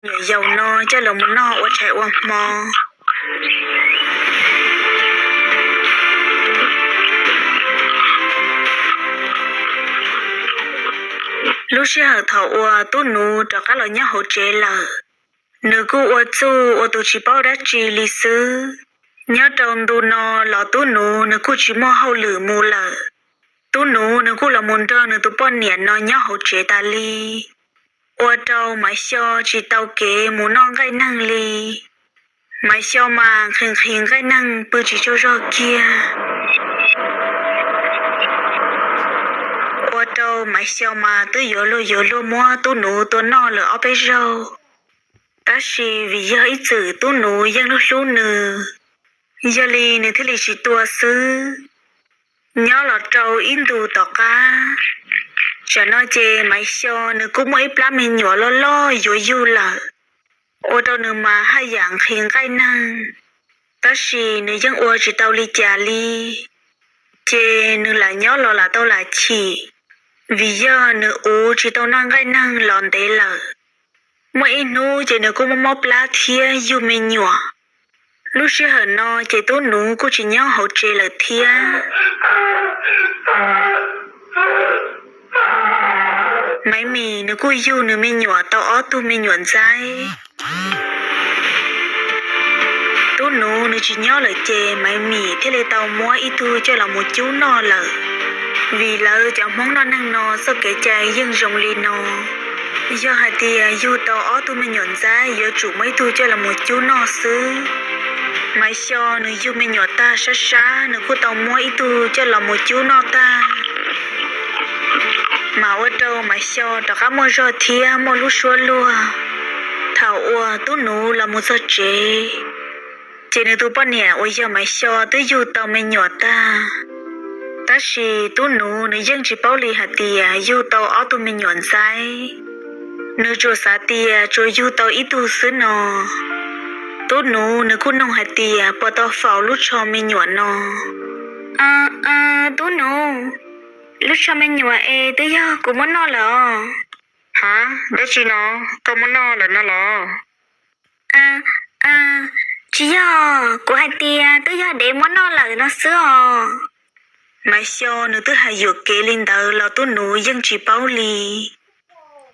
nyuam yaus no coj los mus noj ua tshais ua hmo. Lub sij hawm thaum uas Tub Nuv rov qab los nyob hauv tsev lawm, nws kuj ua txuj ua tus tsis paub dab tsi li xwb. Nyob rau ntu no los Tub Nuv nws kuj tsis muaj hauj lwm mus lawm. Tub Nuv nws kuj los mus nrog nws tus poj niam no nyob hauv tsev tas li, ua rau Maiv Xyo tsis tau kev mus noj nqaij neeg li. Maiv Xyo mas nqhis nqhis nqaij neeg pw tsis tsaug zog kiag, ua rau Maiv Xyo mas twb yuav luag yuav luag muab Tub Nuv tua noj lawm ob peb zaug. Tab sis vim yog ib txwm Tub Nuv yeej hlub hlub nws, yog li nws thiaj li tsis tua xwb. Nyob los rau ib ntus tom qab, tsam no ces Maiv Xyo nws kuj muaj ib plab me nyuam loj loj yuav yug lawm, ua rau nws mas haj yam nqhis nqaij neeg, tab sis nws yeej ua tsis tau li cas li. Ces nws lam nyob los lam tau lam chim, vim yog nws uv tsis tau noj nqaij neeg los ntev lawm. Muaj ib hnub ces nws kuj mob mob plab thiab yug me nyuam. Lub sij hawm no ces Tub Nuv kuj tsis nyob hauv tsev lawm thiab. Maiv Mim nws kuj yug nws me nyuam tau ob tug me nyuam ntxaib. Tub Nuv nws tsis nyob lawm ces Maiv Mim thiaj li tau muab ib tug coj los mus cub noj lawm. Vim lawv cov Hmoob noj neeg no txoj kev cai yeej zoo li no, yog hais tias yug tau ob tug me nyuam ntxaib yuav tsum muaj ib tug coj los mus cub noj xwb. Maiv Xyo nws yug me nyuam tag sab sab nws kuj tau muab ib tug coj los mus cub noj tag, mas ua rau Maiv Xyo rov qab muaj zog thiab muaj lub suab luag. Thaum uas Tub Nuv los mus txog tsev, ces nws tus poj niam uas yog Maiv Xyo twb yug tau me nyuam tag, tab sis Tub Nuv nws yeej tsis paub li hais tias yug tau ob tug me nyuam ntxaib. Nws tsuas xav tias tsuas yug tau ib tug xwb no. Tub Nuv nws kuj nug hais tias puas tau faus lub tsho me nyuam no. Tub Nuv, lub tsho me nyuam es twb yog kuv muab noj lawm os. Ha, dab tsi no? Koj muab noj lawm no los? Tsis yog, kuv hais tias twb yog dev muab noj lawm no xwb os. Maiv Xyo nws twb hais yuam kev li ntawd los Tub Nuv yeej tsis paub li.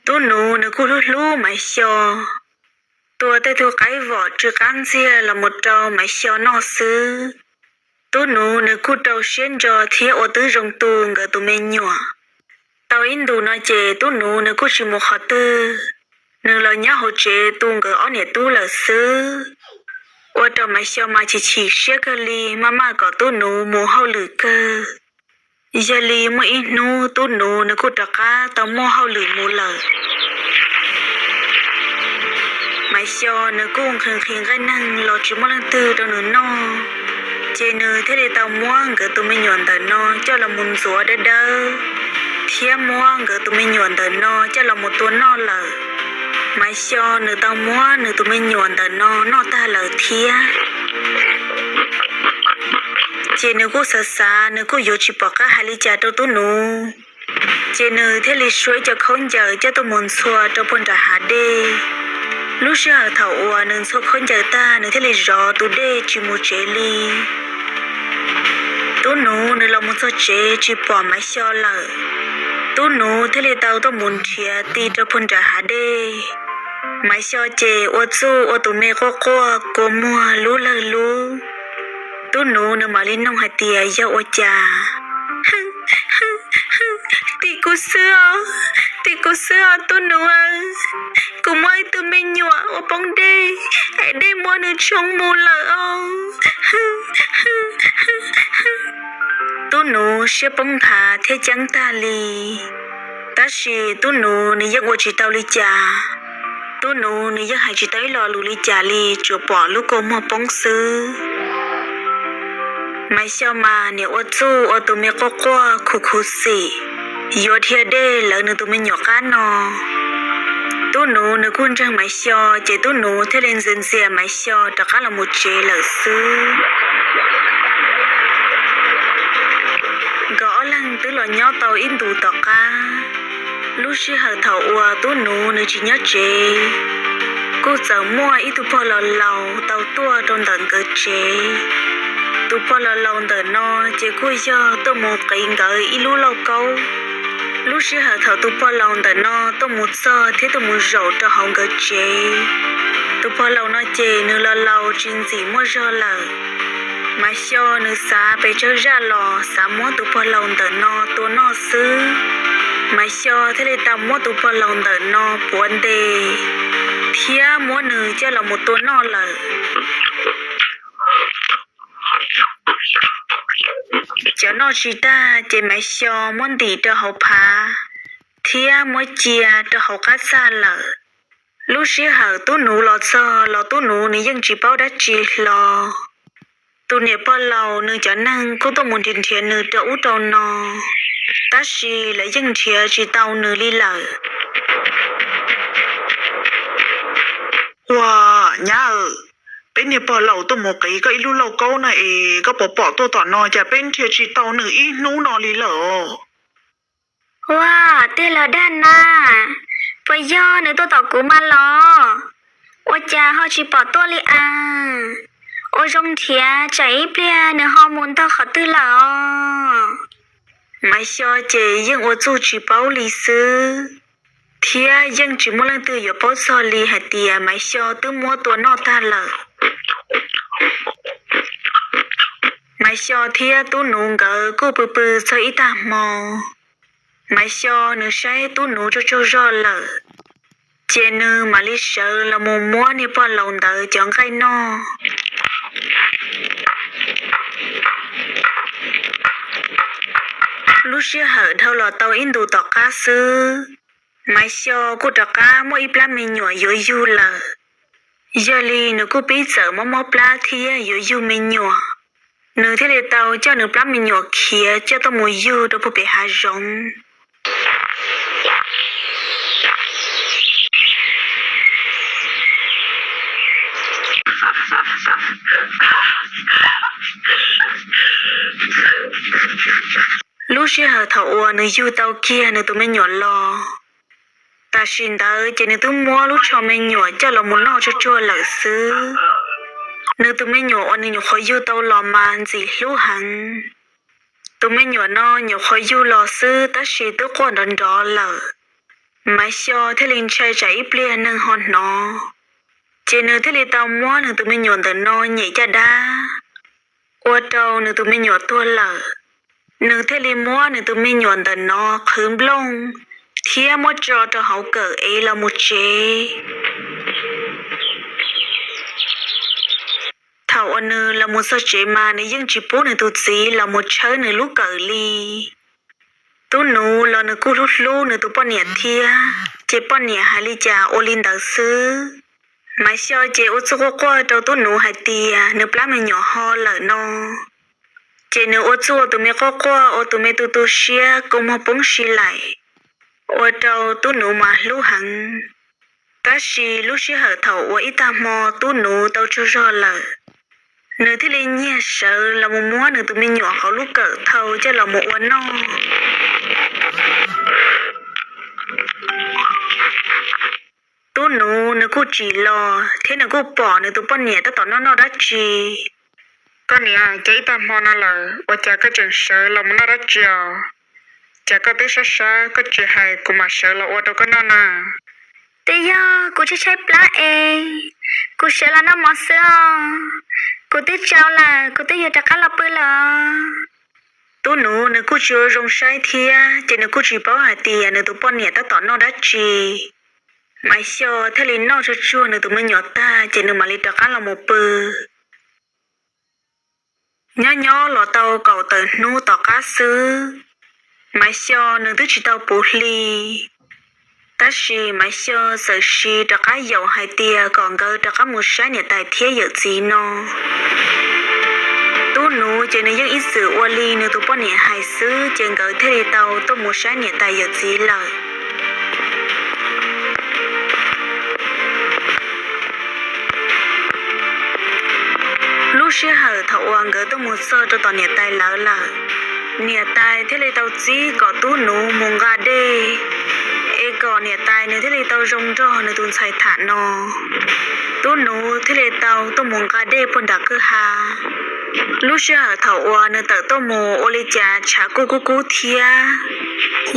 Tub Nuv nws kuj hlub hlub Maiv Xyo, tua tej tug qaib vom tsw qab ntxiag los mus rau Maiv Xyo noj xwb. Tub Nuv nws kuj rau siab ntso thiab ua tib zoo tu nkawd tus me nyuam. Tau ib ntus no ces Tub Nuv nws kuj tsis mus qhov twg, nws los nyob hauv tsev tu nkawd ob niam tub lawm xwb. Ua rau Maiv Xyo mas chim chim siab kawg li, maj maj kom Tub Nuv mus hauj lwm kawg. Yog li muaj ib hnub Tub Nuv nws kuj rov qab tau muaj hauj lwm mus lawm. Maiv Xyo nws kuj nqhis nqhis nqaij neeg los tsis muaj leej twg rau nws noj, ces nws thiaj li tau muab nkawd tus me nyuam ntawm no coj los mus ntxuav dawb dawb, thiab muab nkawd tus me nyuam ntawm no coj los mus tua noj lawm. Maiv Xyo nws tau muab nws tus me nyuam ntawm no noj tag lawm thiab. Ces nws kuj xav xav, nws kuj yuav tsis pom qab hais li cas rau Tub Nuv, ces nws thiaj li suav ib co khaub ncaws coj tuaj mus ntxhua rau puag nram hav dej. Lub sij hawm thaum uas nws ntxhua khaub ncaws tag, nws thiaj li zov tus dej tsis mus tsev li. Tub Nuv nws los mus txog tsev tsis pom Maiv Xyo lawm, Tub Nuv thiaj li tau tuaj mus nrhiav ti rau puag nram hav dej. Maiv Xyo ces ua txuj ua tus me quaj quaj kua muag lub lawg lub. Tub Nuv nws mam li nug hais tias yog ua cas. Tim kuv xwb os, tim kuv xwb os Tub Nuv aw, kuv muaj ib tug me nyuam ua poob dej es dej muab nws tshoob mus lawm os. Tub Nuv siab poob nthav thiab ceeb tag li, tab sis Tub Nuv nws yeej ua tsis tau li cas. Tub Nuv nws yeej hais tsis tau ib lo lus li cas li, tsuas pom lub kua muag poob xwb. Maiv Xyo mas niam ua txuj ua tus me quaj quaj khuv khuv xim, yuav dhia dej lawv nws tus me nyuam qab no. Tub Nuv nws kuj ntseeg Maiv Xyo, ces Tub Nuv thiaj li ntxias ntxias Maiv Xyo rov qab los mus tsev lawm xwb. Nkawd ob leeg twb los nyob tau ib ntus tom qab, lub sij hawm thaum uas Tub Nuv nws tsis nyob tsev, kuj txawm muaj ib tug pog laus laus tau tuaj rau ntawm nkawd tsev. Tus pog laus laus ntawm no ces kuj yog tuaj mus qiv nkawd ib lub lauj kaub. Lub sij hawm thaum tus pog laus ntawm no tuaj mus txog thiab tuaj mus zaum rau hauv nkawd tsev, tus pog laus no ces nws los laus tsis ntxim muaj zog lawm. Maiv Xyo nws xav pes tsawg zaj los xav muab tus pog laus ntawm no tua noj xwb. Maiv Xyo thiaj li tau muab tus pog laus ntawm no puav ntes thiab muab nws coj los mus tua noj lawm. Cov noj tsis tag ces Maiv Xyo muab ntim rau hauv phav thiab muab cia rau hauv qab txaj lawm. Lub sij hawm tub nuv los txog los tub nuv nws yeej tsis paub dab tsi hlo. Tus niam pog laus nws cov neeg kuj tuaj mus nrhiav nrhiav nws rau ub rau no, tab sis lawv yeej nrhiav tsis tau nws li lawm. Ua, nyab aw, peb niag pog laus tuaj mus qiv koj ib lub lauj kaub na es koj puas pom tuaj tom no, cas peb nrhiav tsis tau nws ib hnub no li lawm os? Ua, tiag los dag na, puas yog nws tuaj tom kuv mas los? Ua cas ho tsis pom tuaj li as? Ua zoo nrhiav tsam ib pliag nws ho mus ntog qhov twg lawm os. Maiv Xyo ces yeej ua txuj tsis paub li xwb, thiab yeej tsis muaj leej twg yuav paub txog li hais tias Maiv Xyo twb muab tua noj tag lawm. Maiv Xyo thiab tub nuv nkawd kuj pw pw txog ib tag hmo, Maiv Xyo nws saib tub nuv tsaug tsaug zog lawm, ces nws mam li sawv los mus muab niag pog laus ntawd cov nqaij noj. Lub sij hawm dhau los tau ib ntus tom qab xwb, Maiv Xyo kuj rov qab muaj ib plab me nyuam yuav yug lawm. Yog li nws kuj pib txawm mob mob plab thiab yuav yug me nyuam, nws thiaj li tau coj nws plab me nyuam khiav coj tuaj mus yug rau puag pem hav zoov. Lub sij hawm thaum uas nws yug tau kiag nws tus me nyuam los, tam sim ntawd ces nws twb muab lub tsho me nyuam coj los mus noj tsuag tsuag lawm xwb. Nws tus me nyuam uas nws nyuam qhuav yug tau los mas ntxim hlub heev. Tus me nyuam no nyuam qhuav yug los xwb tab sis twb quaj nrov nrov lawm. Maiv Xyo thiaj li ntshai tsam ib pliag neeg ho hnov, ces nws thiaj li tau muab nws tus me nyuam ntawm no nyem caj dab, ua rau nws tus me nyuam tuag lawm. Nws thiaj li muab nws tus me nyuam ntawm no qhwv nplooj thiab muab tso rau hauv kawm ev los mus tsev. Thaum uas nws los mus txog tsev mas nws yeej tsis pub nws tus txiv los mus tshawb nws lub kawm li. Tub nuv los nws kuj hlub hlub nws tus poj niam thiab, ces poj niam hais li cas ua li ntawd xwb. Maiv Xyo ces ua txuj quaj quaj rau tub nuv hais tias nws plab me nyuam ho lawm no, ces nws ua txuj ua tus me quaj quaj ua tus me tu tu siab kua muag poob si laim, ua rau tub nuv mas hlub heev. Tab sis lub sij hawm thaum uas ib tag hmo tub nuv tau tsaug zog lawm, nws thiaj li nyiag sawv los mus muab nws tus me nyuam hauv lub kawm thau coj los mus ua noj. Tub nuv nws kuj tsim los thiab nws kuj pom nws tus poj niam tab tom noj noj dab tsi. Koj niam, cas ib tag hmo no lawm ua cas koj tseem sawv los mus noj dab tsi os? Cas koj twb sab sab koj tsis hais kuv mam sawv los ua rau koj noj na. Twb yog kuv tshaib tshaib plab es kuv sawv los noj mov xwb os. Kuv twb tsau lawm, kuv twb yuav rov qab los pw lawm. Tub nuv nws kuj tsis ua zoo saib thiab ces nws kuj tsis paub hais tias nws tus poj niam tab tom noj dab tsi. Maiv Xyo thiaj li noj tsuag tsuag nws tus me nyuam tag ces nws mam li rov qab los mus pw. Nyob nyob los tau kaum tawm hnub tom qab xwb, Maiv Xyo nws twb tsis tau puv hli, tab sis Maiv Xyo txawm siv rov qab yaum hais tias kom nkawd rov qab mus saib niam tais thiab yawm txiv no. Tub nuv ces nws yeej ib txwm ua li nws tus poj niam hais xwb ces nkawd thiaj li tau tuaj mus saib niam tais yawm txiv lawm. Lub sij hawm thaum uas nkawd tuaj mus txog rau tom niam tais lawv lawm, niam tais thiaj li tau txib kom tub nuv mus nqa dej, es kom niam tais nws thiaj li tau zoo nrog nws tus ntxhais tham no. tub nuv thiaj li tau tuaj mus nqa dej puag nram kwj ha. Lub sij hawm thaum uas nws tawm tuaj mus ua li cas tshav kuj kub kub thiab,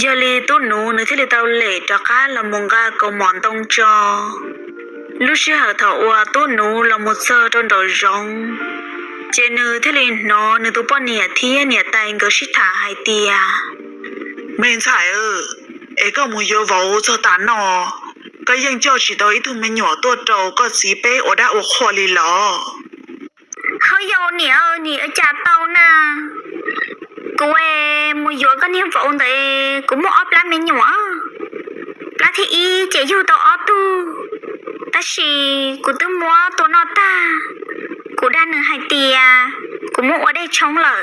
yog li tub nuv nws thiaj li tau lem rov qab los mus nqa kaus mom ntoo tso. Lub sij hawm thaum uas tub nuv los mus txog rau nraum zoov, ces nws thiaj li hnov nws tus poj niam thiab niam tais nkawd sib tham hais tias, Me ntxhais, es koj mus yuav vauv txog tas no, koj yeej coj tsis tau ib tug me nyuam tuaj rau koj txiv peb ua dab ua qhua li los? Hauj yau niam, nim ua cas tau na, kuv mus yuav koj niag vauv ntawd kuv muaj ob plab me nyuam. Plab thib ib ces yug tau ob tug, tab sis kuv twb muab tua noj tag. Kuv dag nws hais tias kuv muab ua dej tshoob lawm,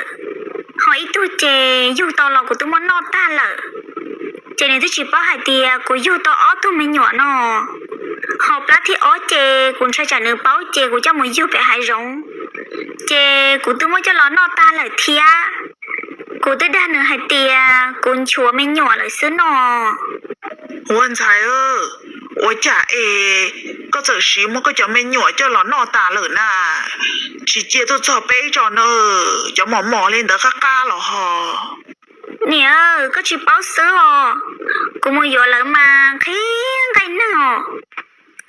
ho ib tug ces yug tau los kuv twb muab noj tag lawm. Ces nws twb tsis paub hais tias kuv yug tau ob tug me nyuam no. Ho plab thib ob ces kuv ntshai tsam nws paub ces kuv coj mus yug pem hav zoov, ces kuv twb muab coj los noj tag lawm thiab. Kuv twb dag nws hais tias kuv nchuav me nyuam lawm xwb no. Ua ntxhais, ua cas es koj txawm siv muab koj cov me nyuam coj los noj tas lawm na? Tsis cia tuaj txog peb tso na, cov mos mos li ntawd qab qab los ho. Niam, koj tsis paub xwb os, kuv mus yuav lawv mas qhib nqaij neeg os,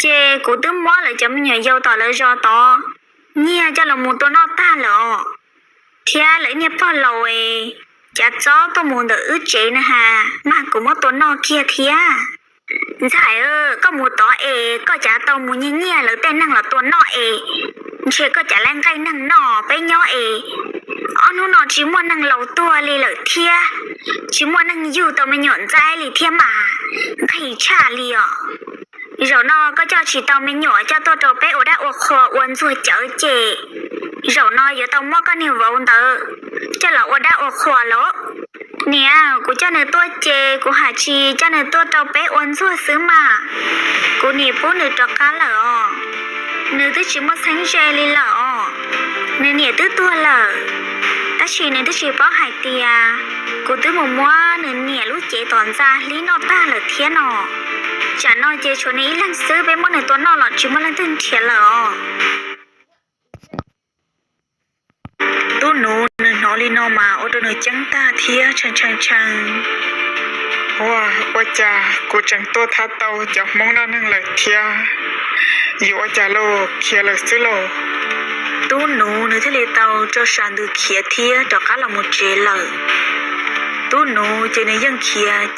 ces kuv twb muab lawv cov me nyuam yaus tom lawv zos tod nyiag coj los mus tua noj tag lawm os. Thiab lawv niag pog laus cav txob tuaj mus ntawm wb tsev na has mas kuv muab tua noj kiag thiab. Ntxhais, koj mus tod es koj cav tau mus nyiag nyiag lawv tej neeg los tua noj es, ntshe koj cav lawv nqaij neeg noj peb nyob es, ob hnub no tsis muaj neeg laus tuag li lawm thiab, tsis muaj neeg yug tau me nyuam ntxaib li thiab mas, nqhis tshaj li os. Zaum no koj coj tsis tau me nyuam coj tuaj rau peb ua dab ua qhua ua ntxuag cawv ces, zaum no yuav tau muab koj niag vauv ntawd coj los ua dab ua qhua los. Niam, kuv coj nws tuaj ces kuv hais tsis coj nws tuaj rau peb ua ntxuag xwb mas, kuv nim pub nws rov qab lawm os. Nws twb tsis muaj txheeb ze li lawm os. Nws niam twb tuag lawm, tab sis nws twb tsis paub hais tias kuv twb mus muab nws niam lub cev tom ntxa hlib noj tag lawm thiab no. Tsam no ces tshuav nws ib leeg xwb, peb muab nws tua noj los tsis muaj leej twg nrhiav lawm os. Tub nuv nws hnov li no mas ua rau nws ceeb tag thiab tshee tshee tshee. Ua, ua cas kuv tseem tua thab tau cov Hmoob dab neeg lawm thiab? Yuav ua cas lauj, khiav lawm xwb lauj. Tub nuv nws thiaj li tau tso sam ntws khiav thiab rov qab los mus tsev lawm. Tub nuv ces nws yeej khiav